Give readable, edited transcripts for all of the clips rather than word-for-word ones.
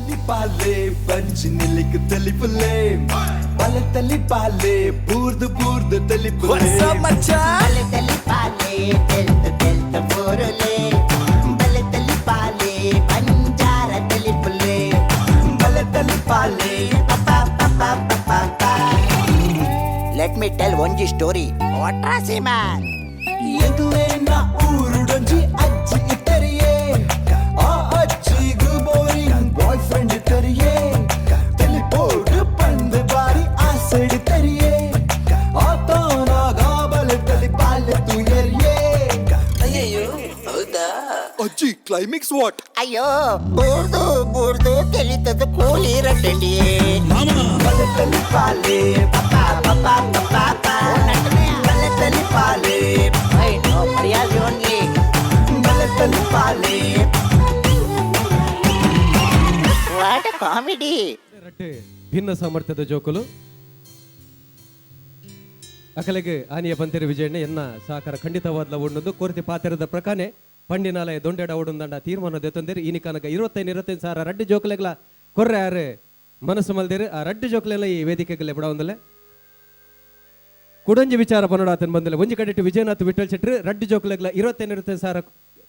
ತಲಿಪಾಲೆ ಬಂಜಿ ನಿಲಿಕ್ ತಲಿಪುಲೆ ಬಲೆ ತಲಿಪಾಲೆ ಬೂರ್ದು ಬೂರ್ದು ತಲಿಪುಲೆ. ಬಲೆ ತಲಿಪಾಲೆ ತೆಲ್ತ ತೆಲ್ತ ಬೋರುಲೆ, ಬಲೆ ತಲಿಪಾಲೆ ಬಂಜಾರ ತಲಿಪುಲೆ, ಬಲೆ ತಲಿಪಾಲೆ. Let me tell ಒಂಜಿ ಸ್ಟೋರಿ ವಾಟ್ರಾಸಿ ಮ್ಯಾನ್. ಎಂಕ್ಲೇನ ಊರುಡೊಂಜಿ ಅಜ್ಜಿ ಇತ್ತರಿಯೇ, ಆ ಅಜ್ಜಿಗು ಬೋರಿಂಗ್ ಬಾಯ್ ಫ್ರೆಂಡ್ ಇತ್ತರಿಯೇ. ತೆಲಿಪೋಡು ಪಂದ್ ಬಾರಿ ಆಸೆಡ್ ತರಿಯೇ, ಆತನಾಗ ಬಲೆ ತಲಿಪಾಲೆ ತುಯರಿಯೇ. ಅಜ್ಜಿ, ಕ್ಲೈಮ್ಯಾಕ್ಸ್ what? ಅಯ್ಯೋ, ಬೂರ್ದು ಬೂರ್ದು ತೆಲಿತದ ಕೂಲಿ ರಟ್ಟಲಿ. ಬಲೆ ತಲಿಪಾಲೆ ಬಲೆ ತಲಿಪಾಲೆ ಮರ್ಯಾದೆ ಓನ್ಲಿ. ಬಲೆ ತಲಿಪಾಲೆ. What comedy. ರಡ್ಡು ಭಿನ್ನ ಸಾಮರ್ಥ್ಯದ ಜೋಕುಲು ಅಕಲೆಗೆ ಆನಿಯ ಪಂತೆರು ವಿಜಯಣ್ಣ ಎನ್ನ ಸಹಕಾರ ಖಂಡಿತವಾದ್ಲ ಉಂಡೊಂದು ಕೋರ್ತಿ ಪಾತೆರದ ಪ್ರಕಾನೆ ಪಂಡಿನಾಲಯ ದೊಂಡೆಡ ಉಡುಂದಂಡ ತೀರ್ಮಾನ ದೆತ್ತೊಂದೇರು. ಈ ಕನಕ 25 25 ಸಾವಿರ ರಡ್ಡು ಜೋಕುಲೆಗ್ಲ ಕೊರ್ರೆ ಆರು ಮನಸ್ಸು ಮಲ್ದೇರು. ಆ ರಡ್ಡು ಜೋಕುಲೆಲ್ಲ ಈ ವೇದಿಕೆಗಲೆ ಬಿಡವಂದಲೆ ಕುಡಂಜಿ ವಿಚಾರ ಪನ್ನಡಾತನ್ ಬಂದಿಲ್ಲ. ಒಂಜಿ ಕಡೆಟ್ ವಿಜಯನಾಥ್ ವಿಠಲ್ ಶೆಟ್ರು ರಡ್ಡು ಜೋಕುಲೆಗ್ಲ 25 25 ಸಾವಿರ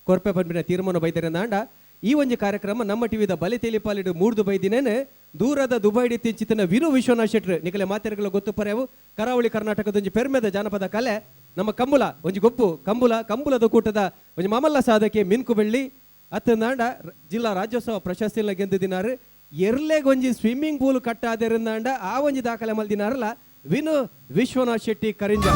ಕೊರ್ಪೆ ಪನ್ಪಿನ ತೀರ್ಮಾನ ಬೈದರೆ ನಾಂಡ, ಈ ಒಂಜಿ ಕಾರ್ಯಕ್ರಮ ನಮ್ಮ ಟಿವಿದ ಬಲಿ ತೇಲಿಪಾಲಿಡು ಮೂರ್ದು ಬೈದಿನೇನೆ ದೂರದ ದುಬೈಡಿ ತಿಂಚಿತನ ವಿರು ವಿಶ್ವನಾಥ್ ಶೆಟ್ರು ನಿಕಲೆ ಮಾತೆರಗಳ ಗೊತ್ತು ಪರ್ಯಾವು. ಕರಾವಳಿ ಕರ್ನಾಟಕದ ಒಂಜಿ ಪೆರ್ಮೆದ ಜಾನಪದ ಕಲೆ ನಮ್ಮ ಕಂಬುಲ, ಒಂಜಿ ಗೊಪ್ಪು ಕಂಬುಲ. ಕಂಬುಲದ ಕೂಟದ ಒಂಜಿ ಮಾಮಲ್ಲ ಸಾಧಕೆ ಮಿನ್ಕು ಬೆಳ್ಳಿ ಅತ್ತಂದಾಂಡ ಜಿಲ್ಲಾ ರಾಜ್ಯೋತ್ಸವ ಪ್ರಶಸ್ತಿನ ಗೆದ್ದಿನಾರು. ಎರ್ಲೆಗೊಂಜಿ ಸ್ವಿಮ್ಮಿಂಗ್ ಪೂಲ್ ಕಟ್ಟಾದಿರಂದಾಂಡ ಆ ಒಂಜಿ ದಾಖಲೆ ಮಲ್ದಿನಾರಲ್ಲ ವಿನು ವಿಶ್ವನಾಥ್ ಶೆಟ್ಟಿ ಕರಿಂಜ.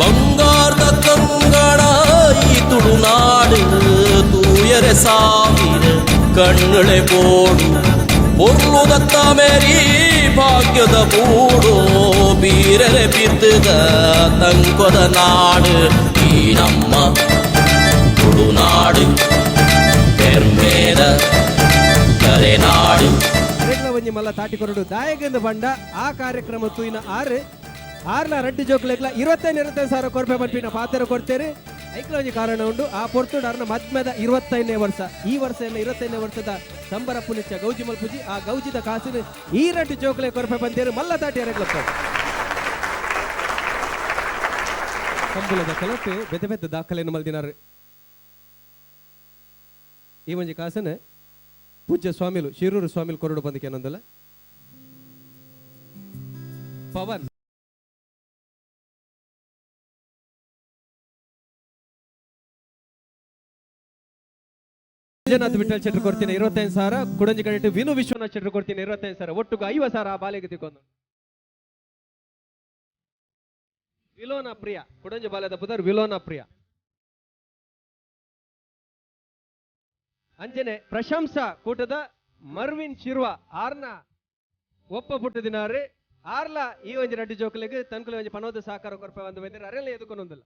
ಬಂಗಾರದ ಕಂಗಣ ಈ ತುಳುನಾಡು, ತೂಯರೆ ಸಾವಿರ ಕಣ್ಣುಳೆ ಬೋಡು. ಪೊರ್ಲುದತ್ತ ಮೇರಿ ಭಾಗ್ಯದ ಬೂಡು, ಬೀರರೆ ಬಿದ್ದುದ ತಂಕೊದ ನಾಡು ಈ ನಮ್ಮ ತುಳುನಾಡು, ಪೆರ್ಮೇದ ಕರೆನಾಡು. ಅರೆಗ್ಲ ಒಂಜಿ ಮಲ್ಲ ತಾಟಿ ಕೊರಡು ದಾಯಗಂದ ಬಂಡ ಆ ಕಾರ್ಯಕ್ರಮ ತೂಯಿನ ಆರು ಆರ್ಲ ರಡ್ಡು ಜೋಕ್ಲೆಗ್ಲ 25 25 ಸಾವಿರ ಕೊರ್ಪೆ ಪನ್ಪಿನ ಪಾತ್ರ ಕೊಡ್ತೇನೆ. ಐಕ್ಲ ಒಂಜಿ ಕಾರಣ ಉಂಡು. ಆ ಪೊರ್ತುಡು ಅರ್ನ ಮದ್ಮೆದ 25ನೇ ವರ್ಷ. ಈ ವರ್ಷ ಎಲ್ಲ 25ನೇ ವರ್ಷದ ಸಂಬರ ಪುನಿಚ್ಚ ಗೌಜಿ ಮಲ್ಪುಜಿ, ಆ ಗೌಜಿದ ಕಾಸಿನ ಈ ರಡ್ಡು ಜೋಕ್ಲೆ ಕೊರ್ಪೆ ಬಂತೇರು. ಮಲ್ಲ ತಾಟಿ ಅರೆಗ್ಲ. ಕಂಬುಲದ ಕಲತೆ ಬೆತೆ ಬೆತ್ತ ದಾಖಲೆಯನ್ನು ಮಲ್ದಿನಾರು. ಈ ಒಂಜಿ ಕಾಸನ ಪೂಜ್ಯ ಸ್ವಾಮಿಲು ಶಿರೂರು ಸ್ವಾಮಿಲು ಕೊರಡು ಬಂದಕ್ಕೆ ಏನಂದಲ್ಲ ಪವನ್. ವಿಜಯನಾಥ್ ವಿಠಲ್ ಶೆಟ್ಟರ್ ಕೊಡ್ತೀನಿ 25,000. ಕುಡಂಜಿ ಕಡೆಟ್ಟು ವಿನು ವಿಶ್ವನಾಥ್ ಶೆಟ್ಟರ್ ಕೊಡ್ತೀನಿ 25,000. ಒಟ್ಟುಗು 50,000 ಆ ಬಾಲೆಗೆ ತಿಕ್ಕೊಂಡು. ವಿಲೋನ ಪ್ರಿಯ, ಕುಡಂಜಿ ಬಾಲ್ಯದ ಪುದರ್ ವಿಲೋನ ಪ್ರಿಯ. ಅಂಜನೆ ಪ್ರಶಂಸಾ ಕೂಟದ ಮರ್ವಿನ್ ಶಿರ್ವ ಆರ್ನ ಒಪ್ಪ ಪುಟ್ಟ ದಿನಾರು ಆರ್ಲ ಈ ಒಂಜಿ ರಡ್ಡು ಜೋಕುಲೆಗ್ ತನ್ಕುಲೆ ಒಂಜಿ ಪನೋದ ಸಹಕಾರ ಕೊರ್ಪೆ ಒಂದು ಬಂದಿರ ಅರೆಲ್ಲ ಎದುಕೊಂದಲ್ಲ.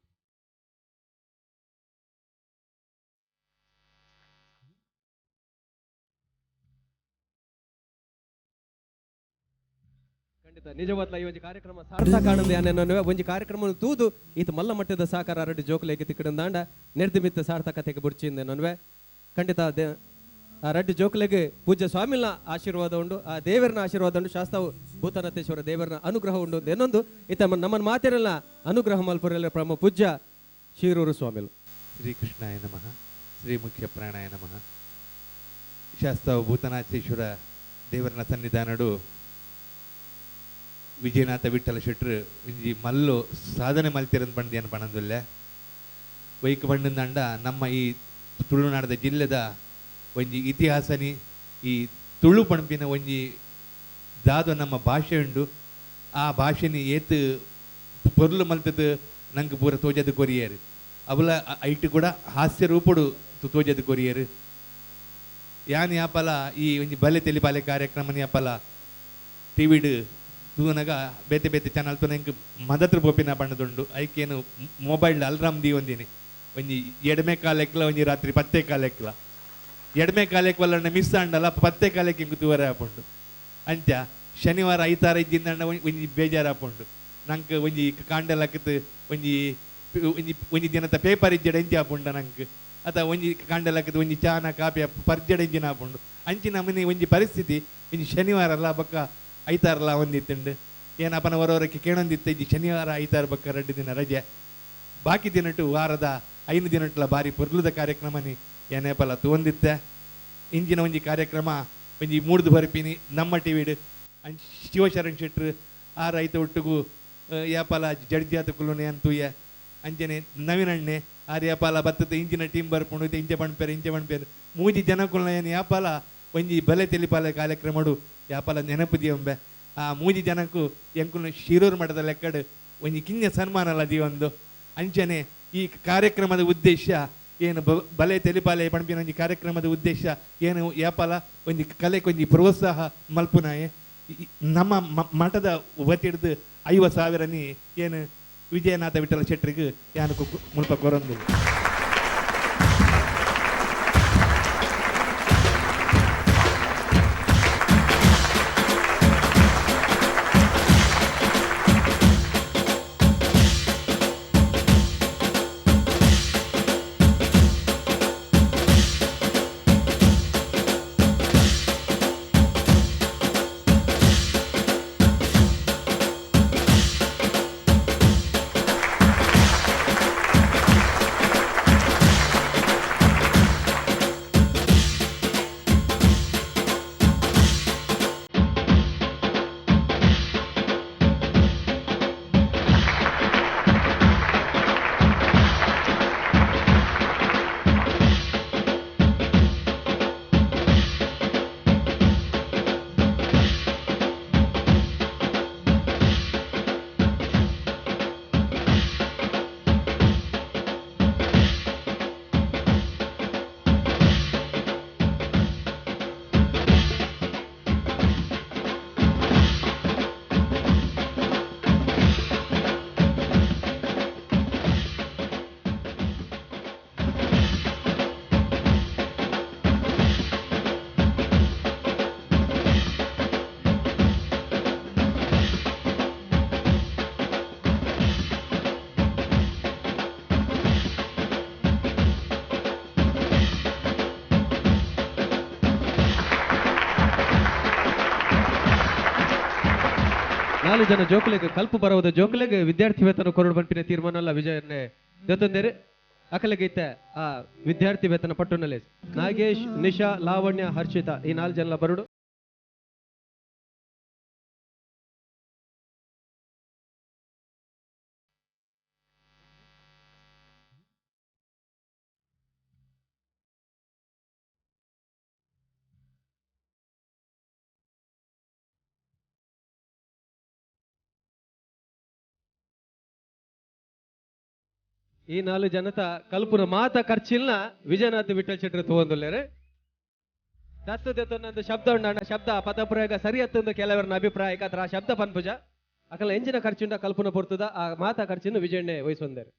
ಖಂಡಿತ ನಿಜವಾದ್ಲ ಈ ಒಂಜಿ ಕಾರ್ಯಕ್ರಮ ಸಾರ್ಥಕ ಆನಂದ ಯಾನೆನ್ನೋ ಒಂಜಿ ಕಾರ್ಯಕ್ರಮ ತೂದು ಈತ ಮಲ್ಲ ಮಟ್ಟದ ಸಹಕಾರ ರಡ್ಡು ಜೋಕುಲೆಗ್ ತಿಕ್ಕಡಂದಾಂಡ ನೆರ್ದು ಮಿತ್ತ ಸಾರ್ಥಕತೆಗೆ ಬುಡ್ಚಿಂದ ನನ್ವೆ. ಖಂಡಿತ ಆ ರಡ್ಡು ಜೋಕುಲೆಗ್ ಪೂಜ್ಯ ಸ್ವಾಮಿನ ಆಶೀರ್ವಾದ ಉಂಡು, ಆ ದೇವರನ ಆಶೀರ್ವಾದ ಉಂಡು, ಶಾಸ್ತಾವು ಭೂತನಾಥೇಶ್ವರ ದೇವರನ ಅನುಗ್ರಹ ಉಂಡು ಏನೊಂದು ಈತ ನಮ್ಮನ್ನ ಮಾತಿರಲ್ಲ ಅನುಗ್ರಹ ಮಲ್ಪುರೆಲ್ಲ ಪ್ರಮ ಪೂಜ್ಯ ಶಿರೂರು ಸ್ವಾಮಿಲು. ಶ್ರೀಕೃಷ್ಣಾಯ ನಮಃ, ಶ್ರೀ ಮುಖ್ಯ ಪ್ರಾಣಾಯ ನಮಃ. ಶಾಸ್ತಾವು ಭೂತನಾಥೇಶ್ವರ ದೇವರನ ಸನ್ನಿಧಾನಡು ವಿಜಯನಾಥ ವಿಠಲ ಶೆಟ್ರು ಒಂಜಿ ಮಲ್ಲು ಸಾಧನೆ ಮಲ್ತಿರಂದ್ ಪಂಡಿಯನ್ ಪಣಂದುಲ್ಲೆ. ವೈಕ ಪಂಡಂದಂಡ ನಮ್ಮ ಈ ತುಳುನಾಡದ ಜಿಲ್ಲೆದ ಒಂಜಿ ಇತಿಹಾಸನಿ ಈ ತುಳು ಪಣಪಿನ ಒಂಜಿ ದಾದ ನಮ್ಮ ಭಾಷೆ ಉಂಡು. ಆ ಭಾಷೆನಿ ಏತ್ ಪೊರ್ಲು ಮಲ್ತದ ನಂಗೆ ಪೂರ ತೋಜದ ಕೊರಿಯರ್. ಅವಲ ಐಟ್ ಕೂಡ ಹಾಸ್ಯ ರೂಪಡು ತೋಜದ ಕೊರಿಯರ್. ಯಾನ್ ಯಾಪಲ ಈ ಒಂಜಿ ಬಲೆ ತೆಲಿ ಬಾಲೆ ಕಾರ್ಯಕ್ರಮ ಯಾಪಲ ಟಿವಿಡ್ ತೂನಗ ಬೇತೆ ಬೇತೆ ಚಾನಲ್ ತೂನ ಎಂಕ್ ಮದತ್ರ ಪೋಪಿನ ಬಣ್ಣದುಂಡು ಐಕೇನು ಮೊಬೈಲ್ ಅಲ್ರಾಮ್ ದೀವೊಂದಿನಿ ಒಂಜಿ ಎಡಮೆ ಕಾಲೆಕ್ಲ ಒಂಜಿ ರಾತ್ರಿ ಪತ್ತೆ ಕಾಲೆಕ್ಲ ಎಡಮೆ ಕಾಲೆಕ್ ವಲ್ಲಣ್ಣ ಮಿಸ್ ಆಂಡಲ ಪತ್ತೆ ಕಾಲೆಕ್ ಇಂಕ್ ತೂವರೆ ಆಪುಂಡು ಅಂಚ ಶನಿವಾರ ಐತಾರ ಇದ್ದಿಂದಂಡ ಒಂಜಿ ಬೇಜಾರು ಆಪುಂಡು ನಂಕ್ ಒಂಜಿ ಕಾಂಡೆಲಕ್ಕಿತ್ತು ಒಂಜಿ ಒಂಜಿ ಒಂಜಿ ದಿನದ ಪೇಪರ್ ಇಜ್ಜಡ ಇಂಚ ಆಪುಂಡ ನಂಕ್ ಅಥ ಒಂಜಿ ಕಾಂಡೆಲಕ್ಕಿತ್ತು ಒಂಜಿ ಚಾನ ಕಾಪಿ ಪರ್ಜಡ ಇಂಜಿನ ಆಪುಂಡು ಅಂಚಿನ ಮನೆ ಒಂಜಿ ಪರಿಸ್ಥಿತಿ ಒಂಜಿ ಶನಿವಾರಲ್ಲ ಬೊಕ್ಕ ಐತಾರಲ್ಲ ಒಂದಿತ್ತುಂಡು ಏನಪ್ಪನ ಹೊರವರಕ್ಕೆ ಕೇಳೊಂದಿತ್ತು ಇಜ್ಜಿ ಶನಿವಾರ ಐತಾರ ಬೊಕ್ಕ 2 ದಿನ ರಜೆ ಬಾಕಿ ದಿನಟು ವಾರದ 5 ದಿನಟ್ಲ ಬಾರಿ ಪೊರ್ಲುದ ಕಾರ್ಯಕ್ರಮನಿ ಏನೇಪಲ ತೂವೊಂದಿತ್ತೆ ಇಂಜಿನ ಒಂಜಿ ಕಾರ್ಯಕ್ರಮ ಒಂಜಿ ಮೂಡ್ದು ಬರಪಿನಿ ನಮ್ಮ ಟಿವಿಡ್ ಶಿವಶರಣ್ ಶೆಟ್ರು ಆ ರೈತ ಒಟ್ಟುಗು ಯಾಪಾಲ ಜಡ್ಜಾತ ಕುಲ್ಲುನೆ ಅಂತೂಯ ಅಂಚನೆ ನವೀನಣ್ಣೆ ಆರ್ ಯಾಪಾಲ ಬತ್ತದ ಇಂಜಿನ ಟೀಮ್ ಬರ್ಪುಂಡು ಇಂಚೆ ಪಣ್ಪೇರು ಇಂಚೆ ಪಣ್ಪೇರು ಮೂಜಿ ಜನಕುಲ್ನ ಏನು ಯಾಪಾಲ ಒಂಜಿ ಬಲೆ ತೆಲಿಪಾಲ ಕಾರ್ಯಕ್ರಮಡು ಯಾಪಾಲ ನೆನಪು ದಿಯೊಂಬೆ ಆ ಮೂಜಿ ಜನಕ್ಕೂ ಎಂಕುಲು ಶಿರೂರು ಮಠದ ಲೆಕ್ಕಡು ಒಂಜಿ ಕಿಂಜ ಸನ್ಮಾನಲ ದಿಯೊಂದು ಅಂಚನೆ ಈ ಕಾರ್ಯಕ್ರಮದ ಉದ್ದೇಶ ಏನು ಬಲೆ ತೆಲಿಪಾಲೆ ಪಣಪಿನ ಒಂಜಿ ಕಾರ್ಯಕ್ರಮದ ಉದ್ದೇಶ ಏನು ಯಾಪಾಲ ಒಂಜಿ ಕಲೆಗೆ ಒಂಜಿ ಪ್ರೋತ್ಸಾಹ ಮಲ್ಪುನಾಯೆ ನಮ್ಮ ಮಠದ ವತಿಡ್ದು 50,000 ಏನು ವಿಜಯನಾಥ ವಿಠಲ ಶೆಟ್ಟರಿಗೆ ಯಾನು ಮುಲ್ಪ ಕೊರೊಂದು. ನಾಲು ಜನ ಜೋಕುಲೆಗ್ ಕಲ್ಪು ಬರವದ ಜೋಕುಲೆಗ್ ವಿದ್ಯಾರ್ಥಿ ವೇತನ ಕೊರಡು ಬಂಪಿನ ತೀರ್ಮಾನ ಅಲ್ಲ ವಿಜಯನ್ನೇ ಜೊತೊಂದೇರು ಅಕಲೆಗೈತೆ ಆ ವಿದ್ಯಾರ್ಥಿ ವೇತನ ಪಟ್ಟುನಲ್ಲೇ ನಾಗೇಶ್, ನಿಶಾ, ಲಾವಣ್ಯ, ಹರ್ಷಿತಾ ಈ 4 ಜನ ಬರುಡು. ಈ 4 ಜನತ ಕಲ್ಪುರ ಮಾತ ಖರ್ಚಿಲ್ನ ವಿಜಯನಾಥ ವಿಠಲ್ ಶೆಟ್ಟರು ತಗೊಂದುಲ್ಲೇರೆ. ದತ್ತು ದತ್ತೊಂದು ಶಬ್ದ ಉಂಡ ಶಬ್ದ ಪದಪ್ರಯೋಗ ಸರಿ ಅತ್ತೊಂದು ಕೆಲವರನ ಅಭಿಪ್ರಾಯ ಅತ್ರ ಆ ಶಬ್ದ ಪನ್ಪುಜ ಅಕಲ ಎಂಜಿನ ಖರ್ಚುಂಡ ಕಲ್ಪುನ ಪೊರ್ತುದ ಆ ಮಾತ ಖರ್ಚಿನ ವಿಜಯಣ್ಣೆ ವಹಿಸೊಂದೇರು.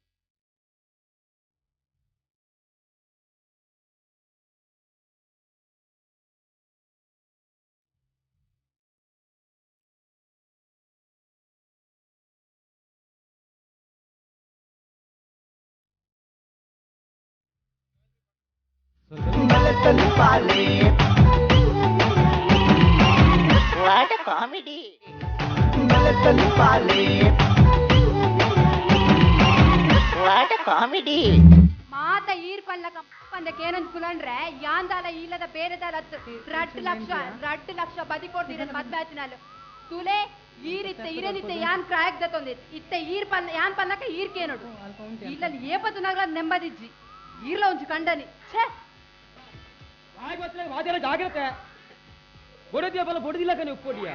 What a comedy! What a comedy! ಮಾತ ಈರ್ ಪಲ್ಲಕ ಪಂದಕ್ಕೆ ಏನಂತ ಕುಲಂಡ್ರೆ ಯಾಂದಾಲ ಇಲ್ಲದ ಬೇರೆದಾಲ 2 ಲಕ್ಷ 2 ಲಕ್ಷ ಬದಿ ಕೊಡ್ತೀರ ಮದ್ವೆ ಆತಿನಾಲು ತುಲೆ ಈರಿತ್ತೆ ಇರನಿತ್ತೆ ಯಾನ್ ಪ್ರಾಯಕ್ ದತ್ತೊಂದಿತ್ತು ಇತ್ತೆ ಈರ್ ಪಲ್ಲ ಯಾನ್ ಪಲ್ಲಕ ಈರ್ಕೇನೋಡು ಇಲ್ಲಲ್ಲಿ ಏಪತ್ತು ನಗರ ನೆಮ್ಮದಿಜ್ಜಿ ಈರ್ಲ ಒಂಚು ಕಂಡನಿ ಛೇ ವಾದ್ಯಲ ಜಾಗ್ರತೆ ಬೊಡದಿಯಪಲ ಬೊಡದಿಲ್ಲ ಕನೆ ಉಪ್ಪೋಡಿಯ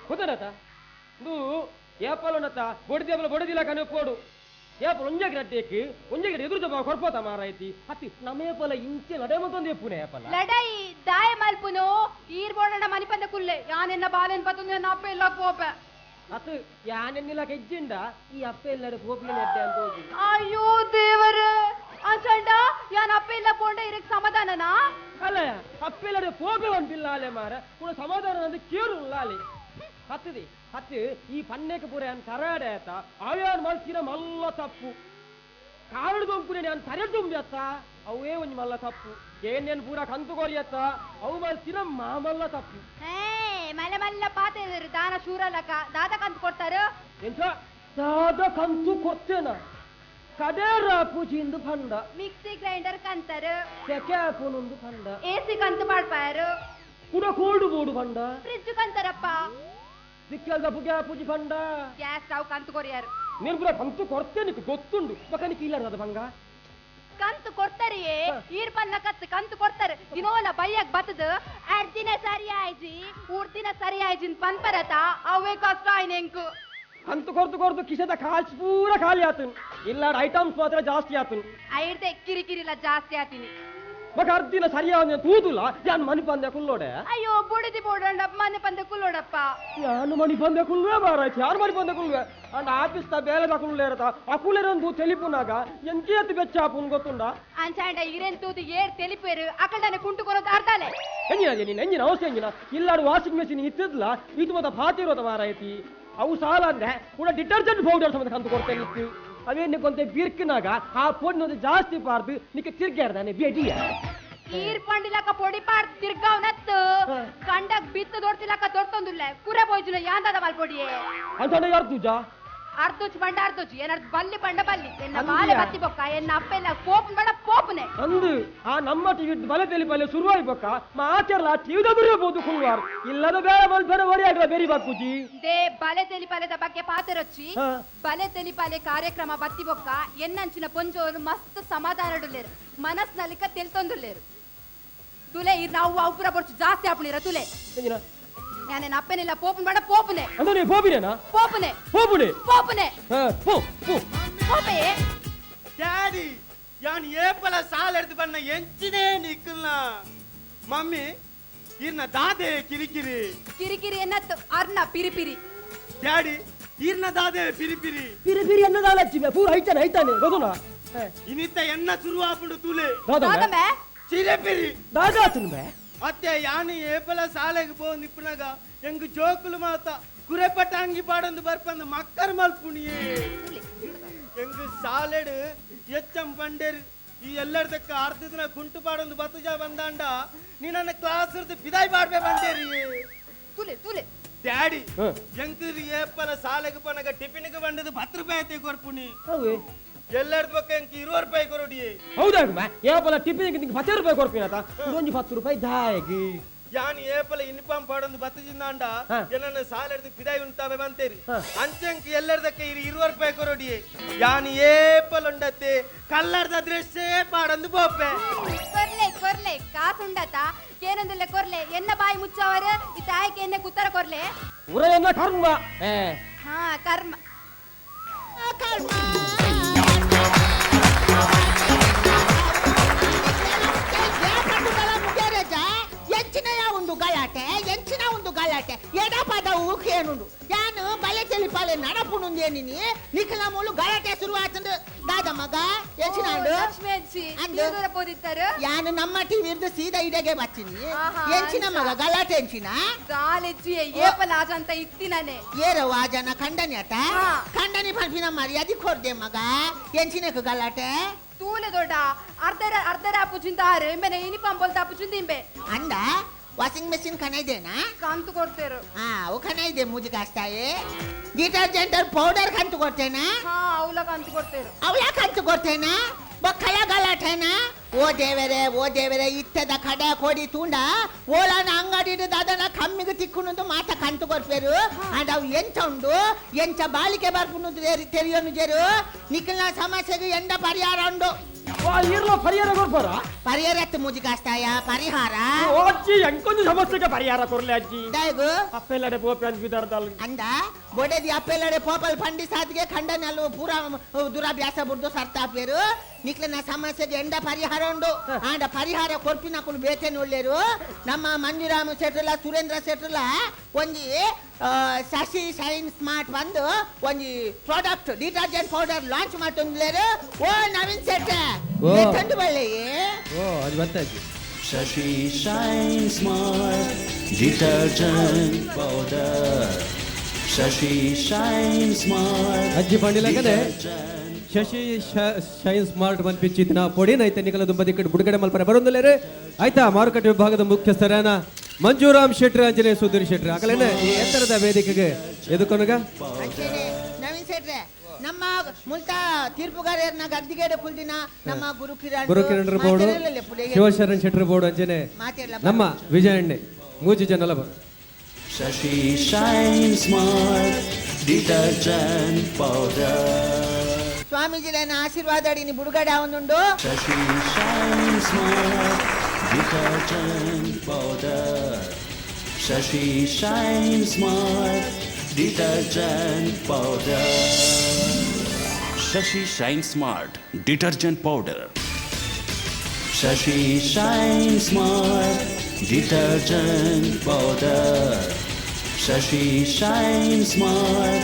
ಗೊತ್ತನತ ಇದು ಏಪಲೊನತ ಬೊಡದಿಯಪಲ ಬೊಡದಿಲ್ಲ ಕನೆ ಉಪ್ಪೋಡು ಏಪಲ ಒಂಜೆ ಗ್ರಡ್ಡೇಕ್ ಒಂಜೆ ಗಿಡ ಎದುರು ಜಬ ಕೊರ್ಪೋತ ಮಾರಾಯ್ತಿ ಅತಿ ನಮೇಪಲ ಇಂಚೆ ಲಡೆ ಮತ್ತೊಂದು ಎಪ್ಪುನೆ ಏಪಲ ಲಡೈ ದಾಯ ಮಲ್ಪುನು ಈರ್ ಬೋಡಣ ಮನಿಪಂದ ಕುಲ್ಲೆ ಯಾನೆನ್ನ ಬಾಲೆನ್ ಪತ್ತೊಂದು ನನ್ನ ಅಪ್ಪ ಇಲ್ಲ ಕೋಪೆ ಅದು ಯಾನೆನ್ನಿಲ್ಲ ಕೆಜ್ಜಿಂಡ ಈ ಅಪ್ಪ ಎಲ್ಲರೂ ಪೋಪಿನ ಎಡ್ಡೆ ಅಂತ ಹೋಗಿ. ಅಯ್ಯೋ ದೇವರೇ, ಅಂಚಂಡ ಯಾನ್ ಅಪ್ಪ ಇಲ್ಲ ಪೋಂಡ ಇರಕ್ ಸಮಾಧಾನನಾ? ಅಲ್ಲ, ಅಪ್ಪ ಎಲ್ಲರೂ ಪೋಪೆ ಒಂದಿಲ್ಲ ಅಲೆ ಮಾರ, ಕೂಡ ಸಮಾಧಾನ ಅಂದ್ರೆ ಕೇರು ಅಲೆ ಹತ್ತದೆ ಹತ್ತು. ಈ ಪನ್ನೆಕ ಪೂರ ಯಾನ್ ತರಾಡೆ ಆತ ಅವ್ಯಾನ್ ಮಲ್ತಿನ ಮಲ್ಲ ತಪ್ಪು. ಕಾರಡು ದೊಂಕುನೆ ನಾನು ತರೆ ತುಂಬಿ ಅತ್ತ ಅವೇ ಒಂಜಿ ಮಲ್ಲ ತಪ್ಪು. ಏನೇನು ಪೂರ ಕಂತು ಕೊರಿಯತ್ತ ಅವು ಮಲ್ತಿನ ಮಾಮಲ್ಲ ತಪ್ಪು. ಮಲ್ಲ ಮಲ್ಲ ಪಾತೆ ದಾನ ಶೂರಲಕ ದಾದ ಕಂತು ಕೊಡ್ತಾರ ಎಂತ ದಾದ ಕಂತು ಕೊಡ್ತೇನ? ಕಡೇರ ಪೂಜಿಂದು ಪಂಡ, ಮಿಕ್ಸಿ ಗ್ರೈಂಡರ್ ಕಂತಾರ, ಸೆಕೆ ಪೂನೊಂದು ಪಂಡ, ಎಸಿ ಕಂತು ಪಾಡ್ಪಾರು, ಕುಡ ಕೋಲ್ಡ್ ಬೋರ್ಡು ಪಂಡ, ಫ್ರಿಜ್ ಕಂತಾರಪ್ಪ, ದಿಕ್ಕಲ್ದ ಪುಗೆ ಪೂಜಿ ಪಂಡ, ಗ್ಯಾಸ್ ಸ್ಟವ್ ಕಂತು ಕೊರಿಯಾರು. ನೀನು ಪೂರ ಕಂತು ಕೊಡ್ತೇನೆ ಗೊತ್ತುಂಡು, ಮಕನಿಗೆ ಇಲ್ಲ ಬಂಗ ಕಂತು ಕೊಡ್ತಾರಿಯೇ. ಈರ್ ಪನ್ನ ಕತ್ತು ಕಂತು ಕೊಡ್ತಾರೆ. ದಿನೋಲ ಬೈಯಕ್ ಬತ್ತದ ಅರ್ದಿನ ಸರಿ ಆಯ್ಜಿ ಊರ್ದಿನ ಸರಿ ಆಯ್ಜಿನ್ ಪನ್ಪರತ ಅವೇ ಕಷ್ಟ ಆಯ್ನೆಂಕು. ಕಂತು ಕೊರ್ದು ಕೊರ್ದು ಕಿಸೆದ ಕಾಸು ಪೂರ ಖಾಲಿ ಆತನ್, ಇಲ್ಲ ಐಟಮ್ಸ್ ಮಾತ್ರ ಜಾಸ್ತಿ ಆತನ್. ಐರ್ದೆ ಕಿರಿಕಿರಿಲ್ಲ ಜಾಸ್ತಿ ಆತೀನಿ. ಮಗ ಅರ್ದಿನ ಸರಿಯಾದ ತೂದುಲ್ಲ ಯಾನ್ ಮನಿ ಪಂದೆ ಕುಲ್ಲೋಡೆ. ಅಯ್ಯೋ ಬುಡಿದಿ ಬೋಡಂಡಪ್ಪ ಮನೆ ಪಂದೆ ಕುಲ್ಲೋಡಪ್ಪ. ಯಾನು ಮನಿ ಪಂದೆ ಕುಲ್ಲುವೆ ಮಾರಾಯ್ತು, ಯಾರು ಮನಿ ಪಂದೆ ಕುಲ್ಲುವೆ ಅಂಡ್ ಆಫೀಸ್ ತ ಬೇಲೆ ಕುಲ್ಲೇ ಇರತ್ತ ಆ ಕುಲ್ಲೇರೊಂದು ತೆಲಿಪುನಾಗ ಎಂಕೇತು ಬೆಚ್ಚಾಪುನ್ ಗೊತ್ತುಂಡ. ಅಂಚಾಂಡ ಇರೇನ್ ತೂದು ಏರ್ ತೆಲಿಪೇರು ಅಕಲ್ಡನೆ ಕುಂಟು ಕೊರೋದು ಅರ್ಧಾಲೆ. ಎಂಜಿನ ನೀನು ಎಂಜಿನ ಅವಶ್ಯ ಎಂಜಿನ ಇಲ್ಲಾಡು ವಾಷಿಂಗ್ ಮೆಷಿನ್ ಇತ್ತಿದ್ಲ ಇದು ಮತ್ತೆ ಭಾತಿರೋತ ಮಾರಾಯ್ತಿ. ಅವು ಸಾಲ ಅಂದ್ರೆ ಕೂಡ ಡಿಟರ್ಜೆಂಟ್ ಪೌಡರ್ ಸಮೇತ ಕಂತು ಕೊಡ್ತೇನೆ ಇತ್ತು. ಅವೇ ನಿಕ್ಕೊಂತೆ ಬಿರ್ಕಿನಾಗ ಆ ಪೊಡಿನೊಂದು ಜಾಸ್ತಿ ಪಾರ್ದು ನಿಕ್ಕೆ ತಿರ್ಗಾರ್ದಾನೆ ಬೇಟಿಯ. ಈರ್ ಪಂಡಿಲಕ ಪೊಡಿ ಪಾಡ್ ತಿರ್ಗಾವ್ನತ್ತು ಕಂಡಕ್ ಬಿತ್ತು ದೊಡ್ತಿಲಕ ದೊಡ್ತೊಂದುಲ್ಲ ಕುರೆ ಬೋಯ್ಜುನ ಯಾಂದದ ಮಲ್ಪೊಡಿಯೇ. ಅಂತಾನೆ ಅರ್ದುಜಾ ಅರ್ದುಜ್ ಬಂಡ ಅರ್ದುಜ್ ಏನರ್ದು ಬಲ್ಲಿ ಬಂಡ ಬಲ್ಲಿ ಎನ್ನ ಬಾಲೆ ಬತ್ತಿ ಬೊಕ್ಕ ಎನ್ನ ಅಪ್ಪೆಲ್ಲ ಪೋಪನ್ ಬಡ ಪೋಪನೆ ಅಂದು ಆ ನಮ್ಮ ಟಿವಿ ಬಲೆ ತೆಲಿ ಬಲೆ ಶುರುವಾಯಿ ಬೊಕ್ಕ ಮಾಚರ್ಲ ಟಿವಿದ ದುರಿಯಬಹುದು ಕುಲ್ವಾರ್ ಇಲ್ಲದ ಬೇರೆ ಬಲ್ ಬೇರೆ ಒರಿ ಆಗಲ ಬೇರಿ ಬಾಕುಜಿ. They ಬಲೆ ತೆಲಿ ಬಲೆದ ಬಗ್ಗೆ ಪಾತೆರೊಚ್ಚಿ ಬಲೆ ತೆಲಿ ಬಲೆ ಕಾರ್ಯಕ್ರಮ ಬತ್ತಿ ಬೊಕ್ಕ ಎನ್ನಂಚಿನ ಪೊಂಜೋರು ಮಸ್ತ್ ಸಮಾಧಾನಡುಲ್ಲೇರು ಮನಸ್ನಲ್ಲಿಕ ತೆಲ್ತೊಂದುಲ್ಲೇರು. ತುಲೆ ಇರ್ ನಾವು ಅವುಪುರ ಬೊರ್ಚು ಜಾಸ್ತಿ ಆಪುಣಿರ ತುಲೆ. ನಾನೇನು ಅಪ್ಪನಿಲ್ಲ ಪೋಪನ್ ಬೇಡ ಪೋಪನೆ. ಅಂದ್ರೆ ಪೋಪಿನೇನಾ? ಪೋಪನೆ ಪೋಪುನೆ ಪೋಪನೆ ಪೋ ಪೋ ಪೋಪೆ. ಡ್ಯಾಡಿ ಯಾನ್ ಏಪಲ ಸಾಲ ಎಡ್ದು ಬಣ್ಣ ಎಂಚಿನೇ ನಿಕ್ಕಲ್ನ ಮಮ್ಮಿ ಇರ್ನ ದಾದೆ ಕಿರಿಕಿರಿ ಕಿರಿಕಿರಿ ಎನ್ನತ್ತು ಅರ್ನ ಪಿರಿ ಪಿರಿ. ಡ್ಯಾಡಿ ಇರ್ನ ದಾದೆ ಪಿರಿ ಪಿರಿ ಪಿರಿ ಪಿರಿ ಎನ್ನದಾಲ ಹಚ್ಚಿವೆ ಪೂರ ಐತಾನೆ ಐತಾನೆ ಗೊತ್ತುನಾ ಇನಿತ್ತ ಎನ್ನ ಶುರು ಆಪುಂಡು ತುಲೆ ದಾದಮೆ ಚಿರೆಪಿರಿ ದಾದಾತುನ್ಬೆ. ಅತ್ತೆ ಯಾನು ಏಪಲ ಸಾಲೆಗೆ ಪೋ ನಿಪ್ಪುನಾಗ ಎಂಗ್ ಜೋಕುಲು ಮಾತ ಕುರೆಪಟ್ಟ ಅಂಗಿ ಪಾಡೊಂದು ಬರ್ಪಂದು ಮಕ್ಕರ್ ಮಲ್ಪುಣಿಯೇ. ಎಂಗ್ ಸಾಲೆಡು ಎಚ್ಚಂ ಬಂಡೇರು ಈ ಎಲ್ಲರದಕ್ಕ ಅರ್ಧ ದಿನ ಕುಂಟು ಪಾಡೊಂದು ಬತ್ತುಜಾ ಬಂದಾಂಡ ನೀ ನನ್ನ ಕ್ಲಾಸ್ ಬಿದಾಯ್ ಪಾಡ್ಬೆ ಬಂಡೇರಿ. ತುಲೆ ತುಲೆ ಡ್ಯಾಡಿ ಎಂಗ್ ಏಪಲ ಸಾಲೆಗೆ ಪೋನಾಗ ಟಿಫಿನ್ಗೆ ಬಂಡದು 10 ರೂಪಾಯಿ ಕೊರ್ಪುಣಿ ಎಲ್ಲರದ ಪಕ್ಕ ಎಂಕ್ 20 ರೂಪಾಯಿ ಕೊರೊಡಿಯೇ. ಹೌದಾಗುಮ ಏಪಲ ಟಿಫಿನ್ ನಿಂಗೆ 10 ರೂಪಾಯಿ ಕೊರ್ಪಿನತ ಒಂಜಿ 10 ರೂಪಾಯಿ ದಾಯಗಿ. ಯಾನ್ ಏಪಲ ಯೂನಿಫಾರ್ಮ್ ಪಾಡೊಂದು ಬತ್ತಜಿಂದಾಂಡ ಏನನ್ನ ಸಾಲೆಡ್ದು ಪಿದಾಯಿ ಉಂಟಾವೆ ಬಂತೇರಿ ಅಂಚಂಕ್ ಎಲ್ಲರದಕ್ಕೆ 20 ರೂಪಾಯಿ ಕೊರೊಡಿಯೇ. ಯಾನ್ ಏಪಲ ಉಂಡತ್ತೆ ಕಲ್ಲರ್ದ ಡ್ರೆಸ್ಸೇ ಪಾಡೊಂದು ಬೋಪೆ. ಕೊರ್ಲೆ ಕೊರ್ಲೆ ಕಾಸುಂಡತ ಏನಂದಲ್ಲ ಕೊರ್ಲೆ ಎನ್ನ ಬಾಯಿ ಮುಚ್ಚವರ ಈ ತಾಯಿಗೆ ಎನ್ನ ಕುತ್ತರ ಕೊರ್ಲೆ ಉರಯನ್ನ ಕರ್ಮ. ಹಾ ಕರ್ಮ ಕರ್ಮ. ಎಂಚಿನ ಒಂದು ಗಲಾಟೆ ಎಂಚಿನ ಒಂದು ಗಲಾಟೆ ಎಡಪದ ಊಕೇನುಂಡು ಯಾನು ಬಲೆ ತೆಲಿಪಾಲೆ ನಡಪುಣುಂದೇನಿನಿ ನಿಖಲ ಮೂಲು ಗಲಾಟೆ ಶುರು ಆತಂದು ದಾದ ಮಗ ಎಂಚಿನ ಯಾನು ನಮ್ಮ ಟಿವಿ ಇರ್ದು ಸೀದಾ ಇಡೆಗೆ ಬಚ್ಚಿನಿ ಎಂಚಿನ ಮಗ ಗಲಾಟೆ ಎಂಚಿನ ಅಂತ ಇತ್ತಿನಾನೆ ಏರವ ಜನ ಖಂಡನಿ ಆತ ಖಂಡನಿ ಪಲ್ಪಿನ ಮರ್ಯಾದೆ ಕೊರ್ದೆ ಮಗ ಎಂಚಿನకు ಗಲಾಟೆ ತೂಲೆ ದೊಡ್ಡ ಅರ್ಧರ ಅರ್ಧರ ಅಪ್ಪುಜಿಂದಾರು ಇಂಬೆನೆ ಯೂನಿಫಾರ್ಮ್ ಬೋಲ್ತ ಅಪ್ಪುಜಿಂದ ಇಂಬೆ ಅಂದ ವಾಷಿಂಗ್ ಮೆಷಿನ್ ಕನೈದೇನಾ ಕಂತು ಕೊಡ್ತೇರು. ಹಾ ಅವು ಕನೈದೆ ಮೂಜಿ ಕಾಸ್ತಾಯಿ ಡಿಟರ್ಜೆಂಟ್ ಪೌಡರ್ ಕಂತು ಕೊಡ್ತೇನಾ? ಹಾ ಅವಲ ಕಂತು ಕೊಡ್ತೇರು. ಅವಳ ಕಂತು ಕೊಡ್ತೇನಾ? ಬಕ್ಕಳ ಗಲಾಟೆನಾ? ಓ ದೇವರೇ ಓ ದೇವರೇ ಇತ್ತದ ಕಡ ಕೋಡಿ ತೂಂಡ ಓಲಾನ ಅಂಗಡಿ ದಾದನ ಕಮ್ಮಿಗೆ ತಿಕ್ಕುನೊಂದು ಮಾತ ಕಂತು ಕೊಡ್ಪೇರು ಅಂಡ್ ಅವು ಎಂಚ ಉಂಡು ಎಂಚ ಬಾಳಿಕೆ ಬರ್ಪುನು ತೆರಿಯೋನು ಜೇರು ನಿಖಲ್ನ ಸಮಸ್ಯೆಗೆ ಎಂಡ ಪರಿಹಾರ ಉಂಡು. ಪರಿಹಾರ ಕೊಡ್ಬೋರಾ? ಪರಿಹಾರ ಮೂಜಿ ಕಾಸ್ತಾಯ ಪರಿಹಾರ ಅಜ್ಜಿ ಎಂಕೊಂದು ಸಮಸ್ಯೆಗೆ ಪರಿಹಾರ ಕೊರ್ಲೆ ಅಜ್ಜಿ ದಾಯಗು ಅಪ್ಪೆಲ್ಲಡೆ ಪೋಪೆ ಅನ್ಬಿದಾರ್ದಲ್ ಅಂದ ಬೊಡೆದಿ ಅಪ್ಪೆಲ್ಲಡೆ ಪೋಪಲ್ ಪಂಡಿ ಸಾತಿಗೆ ಖಂಡನಲ್ಲು ಪೂರ ದುರಾಭ್ಯಾಸ ಬುಡ್ದು ಸರ್ತಾಪೇರು ನಿಕ್ಲನ ಸಮಸ್ಯೆಗೆ ಎಂಡ ಪರಿಹಾರ ಉಂಡು ಆಂಡ ಪರಿಹಾರ ಕೊರ್ಪಿನಕುಲು ಬೇತೆ ಒಳ್ಳೇರು ನಮ್ಮ ಮಂಜುರಾಮ ಶೆಟ್ರಲ ಸುರೇಂದ್ರ ಶೆಟ್ರಲ ಒಂಜಿ ಶಶಿ ಶೈನ್ ಸ್ಮಾರ್ಟ್ ಬಂದು ಒಂಜಿ ಪ್ರಾಡಕ್ಟ್ ಡಿಟರ್ಜೆಂಟ್ ಪೌಡರ್ ಲಾಂಚ್ ಮಾಡ್ತಂದ್ಲೇರು. ಓ ನವೀನ್ ಶೆಟ್ಟ ತಂದು ಬಳ್ಳಿ. ಓ ಅದು ಬರ್ತಾಜಿ. Shashi shine smart detergent powder. Shashi shine smart ಅಜ್ಜಿ ಪಂಡಿಲಕನೆ ಶಶಿ ಶೈನ್ ಸ್ಮಾರ್ಟ್ ಮನ್ಪಿಚ್ಚಿತ್ತಿನ ಪೊಡಿನ ಐತೆ ನಿಕಲ ದುಂಬದಿ ಕಡೆ ಬುಡುಗಡೆ ಮಲ್ಪರೆ ಬರೋದಿಲ್ಲೇರೆ. ಆಯ್ತಾ ಮಾರುಕಟ್ಟೆ ವಿಭಾಗದ ಮುಖ್ಯಸ್ಥರಾನ ಮಂಜುರಾಮ್ ಶೆಟ್ಟಿ, ಆಂಜನೇಯ ಸುಧೀರ್ ಶೆಟ್ಟಿ ಆಗಲೇನೆ ಈ ಎತ್ತರದ ವೇದಿಕೆಗೆ ಎದುಕೊನಗ. ನವೀನ್ ಶೆಟ್ರೆ ನಮ್ಮ ಮುಲ್ತ ತೀರ್ಪುಗಾರರನ್ನ ಗದ್ದಿಗೇಡ ಕುಲ್ದಿನ ನಮ್ಮ ಗುರುಕಿರಣ್ ಗುರುಕಿರಣ್ ಬೋರ್ಡು, ಶಿವಶರಣ್ ಶೆಟ್ಟಿ ಬೋರ್ಡು, ಅಂಜನೆ ನಮ್ಮ ವಿಜಯಣ್ಣೆ ಮೂಜಿ ಜನಲ ಬರು. Shashi shine smart detergent powder. ಸ್ವಾಮೀಜಿನ ಆಶೀರ್ವಾದ ಅಡಿನಿ ಬುಡುಗಡೆ ಅವನುಂಡು. Shashi shine smart detergent powder. Shashi shine smart detergent powder. Shashi shine smart detergent powder. Shashi shine smart detergent powder. Shashi shine smart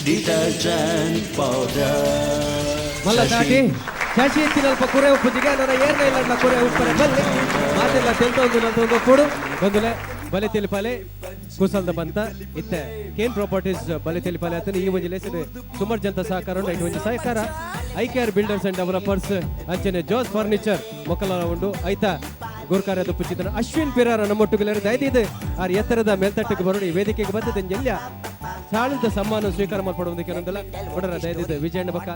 detergent powder. ಮಲ್ಲ ದಾಟಿ ಶಶಿ ಎತ್ತಿನಲ್ಪ ಕುರೆ ಉಪ್ಪುಜಿಗೆ ನನ್ನ ಏರ್ನ ಇಲ್ಲ ಕುರೆ ಉಪ್ಪರೆ ಬಲ್ಲೆ ಮಾತೆಲ್ಲ ತೆಲ್ತೊಂದು ನಲ್ತೊಂದು ಕೊಡು ಬಂದುಲೆ ಬಲೆ ತೆಲಿಪಾಲೆ ಕುಸಲ್ದ ಬಂತ ಇತ್ತೆ ಕೇನ್ ಪ್ರಾಪರ್ಟೀಸ್ ಬಲೆ ತೆಲಿಪಾಲೆ ಆತನ ಈ ಒಂಜಿ ಲೇಸದ ಸುಮಾರು ಜನತ ಸಹಕಾರ ಉಂಟು. ಐಟ್ ಒಂಜಿ ಸಹಕಾರ I care builders and developers ಅಂಚನೆ ಜೋಸ್ ಫರ್ನಿಚರ್ ಮೊಕ್ಕಲ ಉಂಡು. ಐತ ಗುರ್ಕಾರ್ಯದ ಪುಚ್ಚಿದನ ಅಶ್ವಿನ್ ಪಿರಾರ ನಮ್ಮೊಟ್ಟುಗಲೇರು ದಯದಿದ್ದು ಆರ್ ಎತ್ತರದ ಮೇಲ್ತಟ್ಟಕ್ಕೆ ಬರೋಣ ಈ ವೇದಿಕೆಗೆ ಬರ್ತದೆ ಜಲ್ಯ ಸಾಳದ ಸಮ್ಮಾನ ಸ್ವೀಕಾರ ಮಾಡ್ಪಡುವುದಕ್ಕೆ ಒಂದಲ್ಲ ಒಡರ ದಯದಿದ್ದು ವಿಜಯಣ್ಣ ಬಕ್ಕ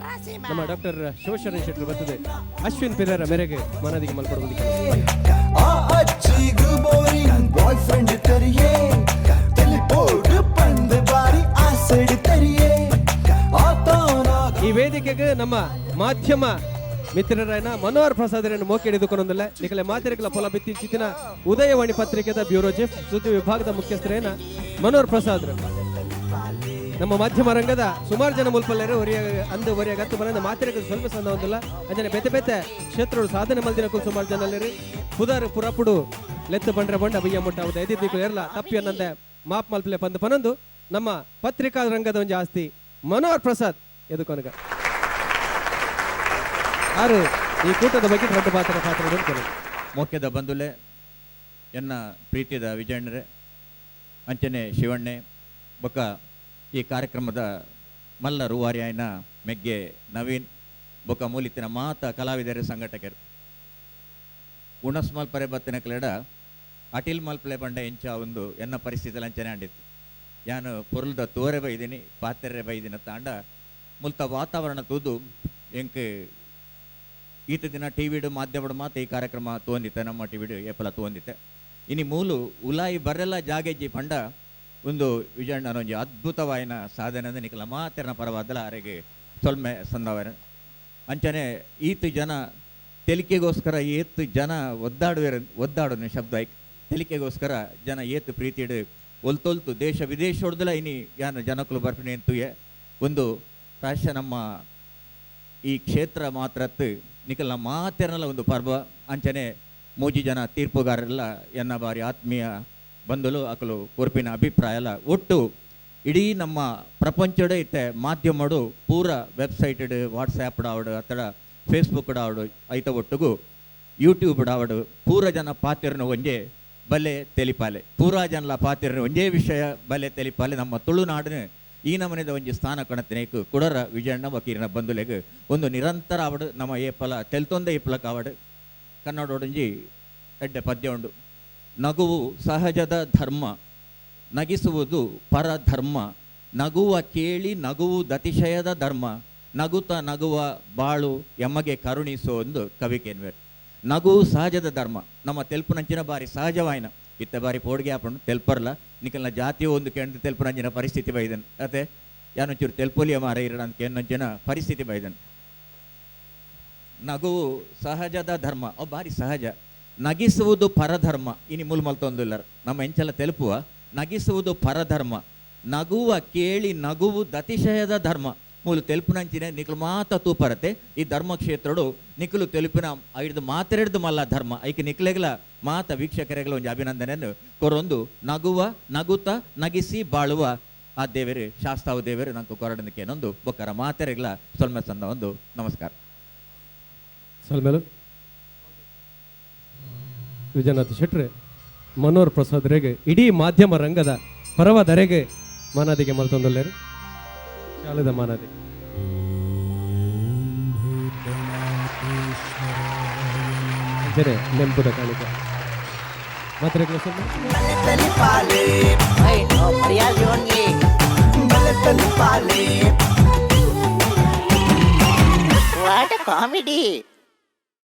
ನಮ್ಮ ಡಾಕ್ಟರ್ ಶಿವಶರಣ ಶೆಟ್ಟರು ಬರ್ತದೆ ಅಶ್ವಿನ್ ಪಿರಾರ ಮೇರೆಗೆ ಮನದಿಗೆ ಮಲ್ಪಡುವುದಕ್ಕೆ. ಈ ವೇದಿಕೆಗೆ ನಮ್ಮ ಮಾಧ್ಯಮ ಮಿತ್ರರಾಯನ ಮನೋಹರ್ ಪ್ರಸಾದರನ್ನು ಮೋಕೆ ಹಿಡಿದುಕೊಂಡಲ್ಲ ನಿಕಲೆ ಮಾತಿರಕಲ ಫಲ ಬಿತ್ತಿನ ಉದಯವಾಣಿ ಪತ್ರಿಕೆದ ಬ್ಯೂರೋ ಚೀಫ್ ಸುದ್ದಿ ವಿಭಾಗದ ಮುಖ್ಯಸ್ಥರೇನ ಮನೋಹರ್ ಪ್ರಸಾದ್. ನಮ್ಮ ಮಾಧ್ಯಮ ರಂಗದ ಸುಮಾರು ಜನ ಮುಲ್ಪಲ್ಲೇರು ಒರಿಯ ಅಂದು ಒರಿಯ ಗತ್ತು ಬರಂದ ಮಾತಿರಕ ಸ್ವಲ್ಪ ಸಂದ ಒಂದಿಲ್ಲ ಅಂಜನೆ ಬೆತೆ ಬೆತೆ ಕ್ಷೇತ್ರಗಳು ಸಾಧನೆ ಮಲ್ದಿನಕ್ಕೂ ಸುಮಾರು ಜನ ಅಲ್ಲೇರು ಪುದಾರು ಪುರಪುಡು ಲೆತ್ತು ಬಂಡ್ರೆ ಬಂಡ ಬಯ್ಯ ಮುಟ್ಟ ಹೌದು ಎದ್ದಿದ್ದು ಇರಲ್ಲ ತಪ್ಪಿ ಅನ್ನಂದೆ ಮಾಪ್ ಮಲ್ಪಲೆ ಪಂದು ಪನೊಂದು ನಮ್ಮ ಪತ್ರಿಕಾ ರಂಗದ ಒಂದು ಆಸ್ತಿ ಮನೋಹರ್ ಪ್ರಸಾದ್ ಎದುಕೊನಗ ಆರು ಈ ಕೂಟದ ಬಗ್ಗೆ ದೊಡ್ಡ ಪಾತ್ರ ಪಾತ್ರ. ಮೋಕ್ಯದ ಬಂಧುಲೆ ಎನ್ನ ಪ್ರೀತಿದ ವಿಜಯಣ್ಣರೇ ಅಂಚನೆ ಶಿವಣ್ಣೆ ಬೊಕ್ಕ ಈ ಕಾರ್ಯಕ್ರಮದ ಮಲ್ಲ ರೂವಾರಿಯಾಯನ ಮೆಗ್ಗೆ ನವೀನ್ ಬೊಕ್ಕ ಮೂಲಿತಿನ ಮಾತ ಕಲಾವಿದರ ಸಂಘಟಕರು ಉಣಸ್ ಮಲ್ಪರೆ ಬತ್ತಿನ ಕಲೆಡ ಅಟಿಲ್ ಮಲ್ಪಲೆ ಬಂಡ ಎಂಚ ಒಂದು ಎನ್ನ ಪರಿಸ್ಥಿತಿ ಅಂಚನೆ ಅಂಡಿತ್ತು. ಯಾನು ಪೊರುಲ್ದ ತೋರೆ ಬೈದಿನಿ ಪಾತ್ರೆ ಬೈದಿನ ತಾಂಡ ಮುಲ್ತ ವಾತಾವರಣ ತೂದು ಎಂಕ್ ಈತ ದಿನ ಟಿ ವಿಡು ಮಾಧ್ಯಮಡು ಮಾತ್ರ ಈ ಕಾರ್ಯಕ್ರಮ ತೋಂದಿತ್ತೆ ನಮ್ಮ ಟಿ ವಿಡು ಏಪಲ ತೋಂದಿತ್ತೆ. ಇನಿ ಮೂಲು ಉಲಾಯಿ ಬರೆಲ್ಲ ಜಾಗೆಜ್ಜಿ ಪಂಡ ಒಂದು ವಿಜಯಣ್ಣನ ಒಂಜಿ ಅದ್ಭುತವಾಯಿನ ಸಾಧನೆ ಅಂದ್ರೆ ನಿಕಲ ಮಾತೆರನ ಪರವಾದಲ ಅರೆಗೆ ಸೊಲ್ಮೆ ಸಂದವರ ಅಂಚನೆ ಈತ ಜನ ತೆಲಿಕೆಗೋಸ್ಕರ ಏತು ಜನ ಒದ್ದಾಡುವ ಶಬ್ದ ಐಕ್ ತೆಲಿಕೆಗೋಸ್ಕರ ಜನ ಏತು ಪ್ರೀತಿಡು ಒಲ್ತೊಲ್ತು ದೇಶ ವಿದೇಶ ಹೊಡೆದಲ್ಲ ಇನಿ ಯಾನು ಜನಕುಲು ಬರ್ಪಿನಿ ಅಂತುಯೆ ಒಂದು ಪ್ರಾಯಶಃ ನಮ್ಮ ಈ ಕ್ಷೇತ್ರ ಮಾತ್ರತ್ತು ನಿಕಲ್ನ ಮಾತೆರನಲ್ಲ ಒಂದು ಪರ್ವ ಅಂಚನೆ ಮೂಜಿ ಜನ ತೀರ್ಪುಗಾರರೆಲ್ಲ ಎನ್ನ ಬಾರಿ ಆತ್ಮೀಯ ಬಂದಲು ಅಕಲು ಕೊರ್ಪಿನ ಅಭಿಪ್ರಾಯ ಅಲ್ಲ ಒಟ್ಟು ಇಡೀ ನಮ್ಮ ಪ್ರಪಂಚಡೆ ಇತ್ತೆ ಮಾಧ್ಯಮಡು ಪೂರ ವೆಬ್ಸೈಟ್ ವಾಟ್ಸಾಪ್ ಆವಡು ಅಥವಾ ಫೇಸ್ಬುಕ್ ಆವಡು ಐತ ಒಟ್ಟುಗು ಯೂಟ್ಯೂಬ್ ಆವಡು ಪೂರ ಜನ ಪಾತಿರನ ಒಂಜೆ ಬಲೆ ತೆಲಿಪಾಲೆ ಪೂರಾ ಜನಲ ಪಾತಿರನ ಒಂಜೇ ವಿಷಯ ಬಲೆ ತೆಲಿಪಾಲೆ ನಮ್ಮ ತುಳುನಾಡಿನ ಈ ನಮನೆದ ಒಂಜಿ ಸ್ಥಾನ ಕಣತಿನೇಕು ಕುಡರ ವಿಜಯಣ್ಣ ವಕೀರನ ಬಂಧುಲೆಗ್ ಒಂದು ನಿರಂತರ ಆವಡು ನಮ್ಮ ಏಪಲ ತೆಲ್ತೊಂದೆ ಇಪ್ಪಲಕ ಆವಡು ಕನ್ನಡೊಡೊಂಜಿ ಎಡ್ಡೆ ಪದ್ಯ ಉಂಡು. ನಗುವು ಸಹಜದ ಧರ್ಮ ನಗಿಸುವುದು ಪರಧರ್ಮ ನಗುವ ಕೇಳಿ ನಗುವು ದತಿಶಯದ ಧರ್ಮ ನಗುತ್ತ ನಗುವ ಬಾಳು ಎಮಗೆ ಕರುಣಿಸೋ ಒಂದು ಕವಿ ಕೇನ್ವೇರ್. ನಗುವು ಸಹಜದ ಧರ್ಮ ನಮ್ಮ ತೆಲ್ಪುನಂಚಿನ ಬಾರಿ ಸಹಜವಾಯಿನ ಇತ್ತ ಬಾರಿ ಪೋಡ್ಗೆ ಆಪಣು ತೆಲ್ಪರ್ಲ ನಿಕಲ್ನ ಜಾತಿಯು ಒಂದು ಕೇಂದ್ರ ತೆಲ್ಪುನಂಚಿನ ಪರಿಸ್ಥಿತಿ ಬೈದನ್ ಅತೆ ಯಾನೊಂಚೂರು ತೆಲ್ಪೊಲಿಯ ಮಾರ ಇರಣ ಕೇನಂಚಿನ ಪರಿಸ್ಥಿತಿ ಬೈದನ್. ನಗುವು ಸಹಜದ ಧರ್ಮ ಅವು ಬಾರಿ ಸಹಜ ನಗಿಸುವುದು ಪರಧರ್ಮ ಇನಿ ಮೂಲ ಮಲ್ತೊಂದುಲ್ಲರ್ ನಮ್ಮ ಎಂಚಲ ತೆಲುಪುವ ನಗಿಸುವುದು ಪರಧರ್ಮ ನಗುವ ಕೇಳಿ ನಗುವು ದತಿಶಯದ ಧರ್ಮ ಮೂಲು ತೆಲುಪುನಂಚಿನ ನಿಕಲು ಮಾತ ತೂಪರತೆ ಈ ಧರ್ಮಕ್ಷೇತ್ರಡು ನಿಕಲು ತೆಲುಪಿನ ಐದು ಮಾತೆರೆಡ್ದು ಮಲ್ಲ ಧರ್ಮ ಐಕೆ ನಿಕ್ಲೆಗ್ಲ ಮಾತ ವೀಕ್ಷಕರೆಗಳ ಒಂದು ಅಭಿನಂದನೆಯನ್ನು ಕೊರೊಂದು ನಗುವ ನಗುತ್ತ ನಗಿಸಿ ಬಾಳುವ ಆ ದೇವರು ಶಾಸ್ತಾವು ದೇವರು ನಂಗೆ ಕೊರಡನಕ್ಕೆ ನೊಂದು ಬೊಕ್ಕರ ಮಾತೆರೆಗ್ಲ ಸೊಲ್ಮೆ ಸಂದ ಒಂದು ನಮಸ್ಕಾರ. ಸೊಲ್ಮೆಲು ವಿಜಯನಾಥ್ ಶೆಟ್ರೆ ಮನೋಹರ್ ಪ್ರಸಾದ್ ರೆಗೆ ಇಡೀ ಮಾಧ್ಯಮ ರಂಗದ ಪರವದರೆಗೆ ಮಾನಾದಿಗೆ ಮಲ್ತೊಂದುಲ್ಲೇರು ಶಾಲೆದ ಮಾನಾದಿ. ಅಂಚನೆ ನೆಂಪುದ ಕಾಣಿಕೆ ಮಾತ್ರೆ What a comedy!